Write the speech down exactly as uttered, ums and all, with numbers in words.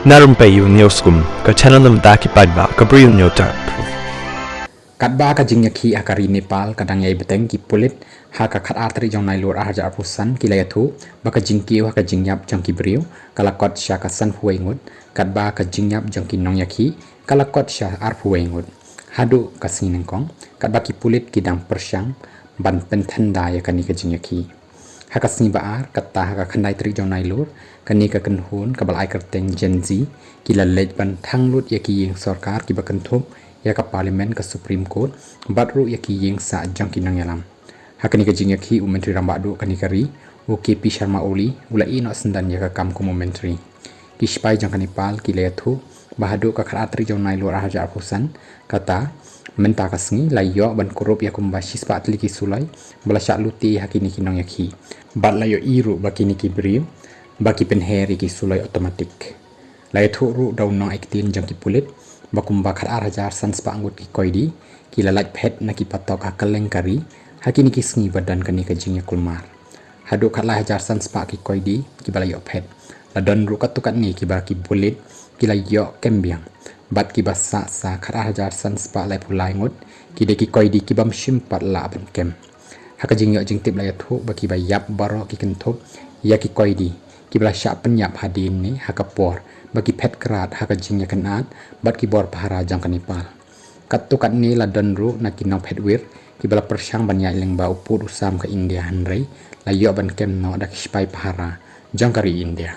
Na Rympei U News Kum, ka channel na bynta ki paidbah ka Bri U News Tap. Katba ka jingïakhih ha ka ri Nepal ka dang ïai bteng, ki pulit ha ka khatar tarik jong Nailur arhajar arphew san ki la ïathuh ba ka jingkiew ha ka jingïap jong ki briew ka la kot sha ka sanphew wei ngut, katba ka jingïap jong ki nongïakhih ka la kot sha arphew wei ngut. Haduh ka sngi nyngkong, katba ki pulit ki dang pyrshang ban pynthynda ïa kane ka jingïakhih. Ha ka sngi ba ar, kata ha ka khyndai tarik jong Nailur, kane ka kynhun kaba la ai kyrteng Gen Z ki la leit ban thang lut ïa ki ïing sorkar kiba kynthup ïa ka Parliament, ka Supreme Court, bad ruh ïa ki ïing sah jong ki nongïalam. Ha kane ka jingïakhih, u Myntri Rangbah Duh kane ka ri, u K P Sharma Oli, u la ïeh noh syndon ïa ka kam kum u Myntri. Ki sipai jong ka Nepal ki la ïathuh ba haduh ka khatar tarik jong Nailur arhajar arphew san, kata mynta ka sngi, la ïoh ban kurup ïa kumba shispah tylli ki suloi ba la shah lute ha kine ki nongïakhih. Bad la ïohi ruh ba kine ki briew ba ki pynher ïa ki suloi automatic. La ïathuh ruh da u nongaiktien jong ki pulit ba kumba khatar hajar san spah ngut ki koidi ki la lait phet na ki patok ha kylleng ka ri ha kine ki sngi ba don kane ka jingïakulmar. Haduh khatlai hajar san spah ki koidi kiba la ïoh phet. La don ruh katto katne kiba ki pulit ki la ïoh kem biang, bad kiba sah sa khatar hajar san spah laiphew lai ngut ki dei ki koidi kibym shym pat lah ban kem. Ha ka jingïoh jingtip la ïathuh ba kiba ïap baroh ki kynthup ïa ki koidi kiba la shah pynïap hadien ne ha ka por ba ki phet krad ha ka jingïakynad bad ki bor pahara jong ka Nepal. Katto katne la don ruh na ki nongphet wir kiba la pyrshang ban ïaid lyngba u pud u sam ka India, hynrei la ïoh ban kem noh da ki sipai pahara jong ka ri India.